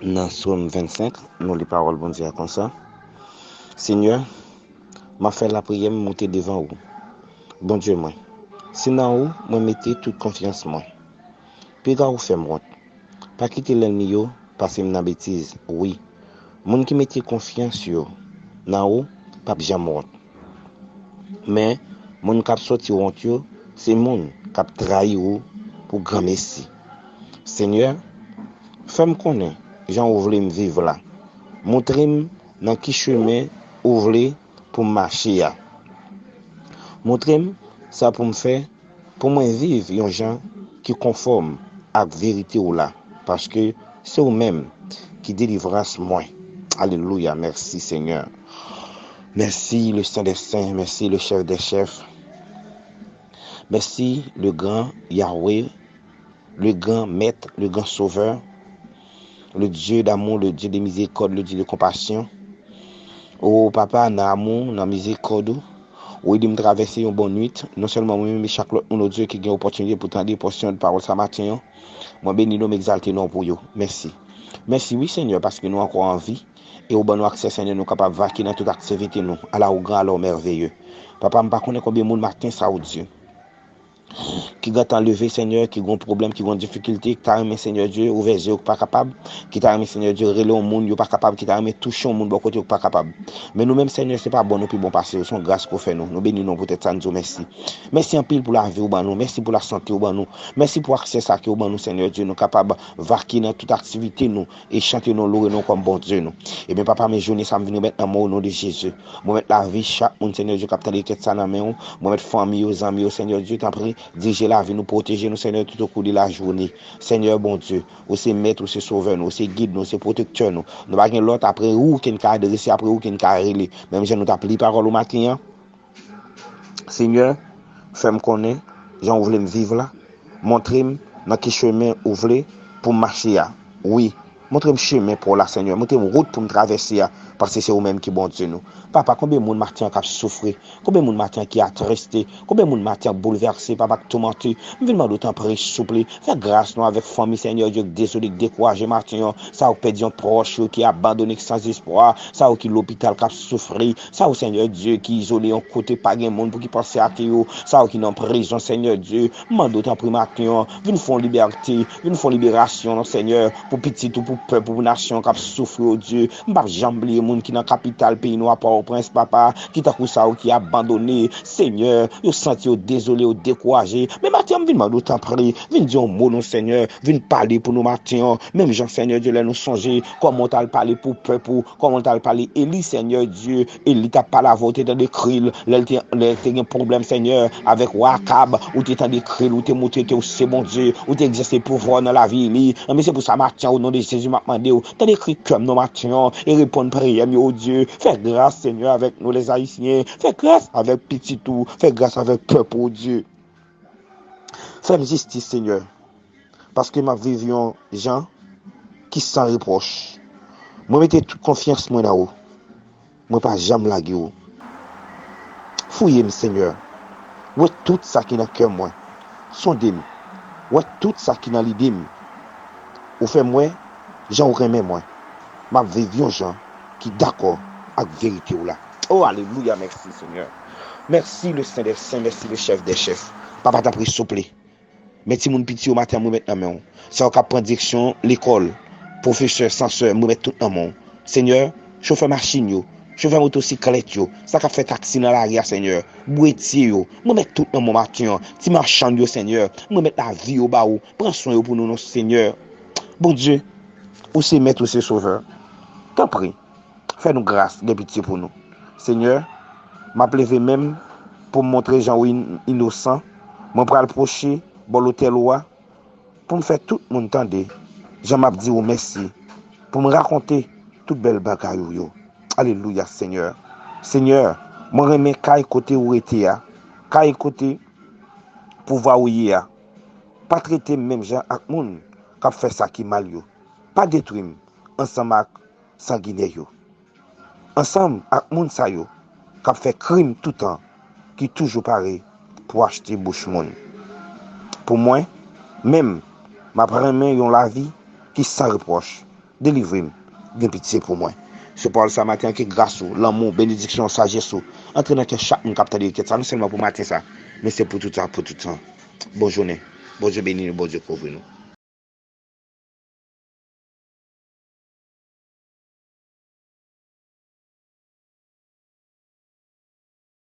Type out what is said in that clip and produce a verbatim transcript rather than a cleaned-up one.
Nan Sòm vennsenk, nou li pawòl Bondye a konsa: Senyè, m ap fè lapriyè m moute devan ou. Bondye mwen, se nan ou mwen mete tout konfyans mwen. Piga ou fè m wont. Pa kite lènmi yo pase m nan betiz. Wi, moun ki mete konfyans yo nan ou p ap janm wont. Men, moun k ap sòti wont yo, se moun k ap trayi ou pou granmesi. Senyè, fè m konnen jan ou vle m viv la. Montre m nan ki chemen ou vle pou m mache a. Montre m sa pou m fè pou mwen viv yon jan ki konfòm ak verite w la, paske se ou menm ki delivrans mwen. Alelouya, mèsi Senyè. Mèsi le Sen dè Sen, mèsi le Chèf dè Chèf. Mèsi le gran Yahweh, le gran Mèt, le gran Sovè, le Dye damou, le Dye de mizerikòd, le Dye de konpasyon. O Papa, nan amou, nan mizerikòd ou, ou ede m travèse yon bòn nwit, non sèlman mwen menm, men chak lòt moun, o Dye, ki gen opòtinite pou tande pòsyon de pawòl sa maten an. Mwen beni non, m egzalte non pou yo. Mèsi. Mèsi, wi, Senyè, paske nou ankò an vi, e ou ban nou aksè, Senyè, nou kapab vake nan tout aktivite nou. Ala ou gran, ala ou mèveye. Papa, m pa konnen konbyen moun maten sa, o Dye, ki gentan leve, Senyè, ki gon pwoblèm, ki gon difikilte, ki ta renmen, Senyè Dye, ouvè je yo, ki pa kapab, ki ta renmen, Senyè Dye, rele yon moun, yo pa kapab, ki ta renmen touche yon moun bò kote yo, ki pa kapab. Men nou menm, Senyè, se pa bon nou pi bon pase yo, se yon gras ke w fè nou. Nou beni non poutèt sa, n di w mèsi. Mèsi anpil pou lavi ou ban nou, mèsi pou lasante ou ban nou, mèsi pou aksè sa ke ou ban nou, Senyè Dye, nou kapab vake nan tout aktivite nou e chante non, loure non kòm Bondye nou. Ebyen, Papa, men jounen sa, m vin remèt nan men w, o non de Jezi. Mwen met lavi chak moun, Senyè Dye, k ap tande kèt sa nan men w. Mwen met fanmi yo, zanmi yo, Senyè Dye, tanpri, dirije lavi nou, pwoteje nou, Senyè, tout o kou de lajounen. Senyè Bondye, ou se mèt, ou se sovè nou, ou se gid nou, ou se pwotektè nou. Nou pa gen lòt apre ou ke n ka adrese, apre ou ke n ka rele. Menm jan nou t ap li pawòl ou maten an, Senyè, fè m konnen jan ou vle m viv la. Montre m nan ki chemen ou vle pou m mache a. Wi, montre m chemen pa w la, Senyè. Montre m wout pou m travèse a, paske se ou menm ki Bondye nou. Papa, konbyen moun maten an k ap soufri? Konbyen moun maten an ki atriste? Konbyen moun maten an k boulvèse, papa, k toumante? M vin mande w, tanpri, souple, fè gras non avèk fanmi, Senyè Dye, k dezole, k dekouraje maten an. Sa yo k pèdi yon pwòch yo, ki abandone, k san espwa. Sa yo ki lopital, k ap soufri. Sa yo, Senyè Dye, ki izole yon kote, pa gen moun pou ki panse ak yo. Sa yo ki nan prizon, Senyè Dye, m mande w tanpri maten an, vin fè yon libète, vin fè yon liberasyon, non, Senyè, pou pitit ou, pou pèp ou, pou nasyon k ap soufri, o Dye. M p ap janm bliye moun ki nan kapital peyi nou a, Pòtoprens, papa, ki tankou sa yo ki abandone, Senyè, yo santi yo dezole, yo dekouraje. Men maten an, m vin mande w, tanpri, vin di yon mo, non, Senyè, vin pale pou nou maten an. Menm jan, Senyè Dye, lè nou sonje kòman w t al pale pou pèp ou, kòman w t al pale Eli, Senyè Dye, Eli t ap pale avè w, ou te tande kri l, lè l te, lè l te gen pwoblèm, Senyè, avèk wa Akab, ou te tande kri l, ou te montre ke w se Bondye, ou te egzèse pouvwa w nan lavi Eli. Anben, se pou sa maten an, o non de Jezi, m ap mande w, tande kri kè m nan maten an, e reponn priyè m yo, o Dye. Fè gras, Senyè, avèk nou, lèzayisyen. Fè gras avèk pitit ou, fè gras avèk pèp ou, o Dye. Fè m jistis, Senyè, paske m ap viv yon jan ki san repwòch. Mwen mete tout konfyans mwen nan ou. Mwen pa janm lage ou. Fouye m, Senyè. Wè tout sa ki nan kè mwen. Sonde m. Wè tout sa ki nan lide m. Ou fè m wè jan ou renmen mwen. M ap viv yon jan ki dakò ak verite w la. O, alelouya, mèsi, Senyè. Mèsi, le Sen dè Sen, mèsi, le Chèf dè Chèf. Papa, tanpri, souple. Men timoun piti yo maten an, mwen met nan men w. Sa yo k ap pran direksyon lekòl, pwofesè, sansè, mwen met tout nan men w. Senyè, chofè machin yo, chofè motosiklèt yo, sa k ap fè taksi nan lari a, Senyè, bwetye yo, mwen met tout nan men w maten an. Ti machann yo, Senyè, mwen met lavi yo ba ou. Pran swen yo pou nou, non, Senyè. Bondye, ou se mèt, ou se sovè. Tanpri, fè nou gras, gen pitye pou nou. Senyè, m ap leve men m pou m montre jan ou in-, inosan. Mwen pral pwoche bò lotèl ou a pou m fè tout moun tande jan m ap di ou mèsi, pou m rakonte tout bèl bagay ou yo. Alelouya, Senyè. Senyè, mwen renmen kay kote ou rete a, kay kote pouvwa ou ye a. Pa trete m menm jan ak moun k ap fè sa ki mal yo. Pa detwi m ansanm ak sanginè yo, ansanm ak moun sa yo k ap fè krim toutan, ki toujou pare pou achte bouch moun. Pou mwen menm, m ap renmen yon lavi ki san repwòch. Delivre m. Gen pitye pou mwen. Se pawòl sa maten an, ke gras ou, lanmou, benediksyon, sajès ou antre nan kè chak moun k ap tande rekèt sa, non sèlman pou maten sa, men se pou tout tan, pou tout tan. Bon jounen. Bondye beni nou, Bondye kouvri nou.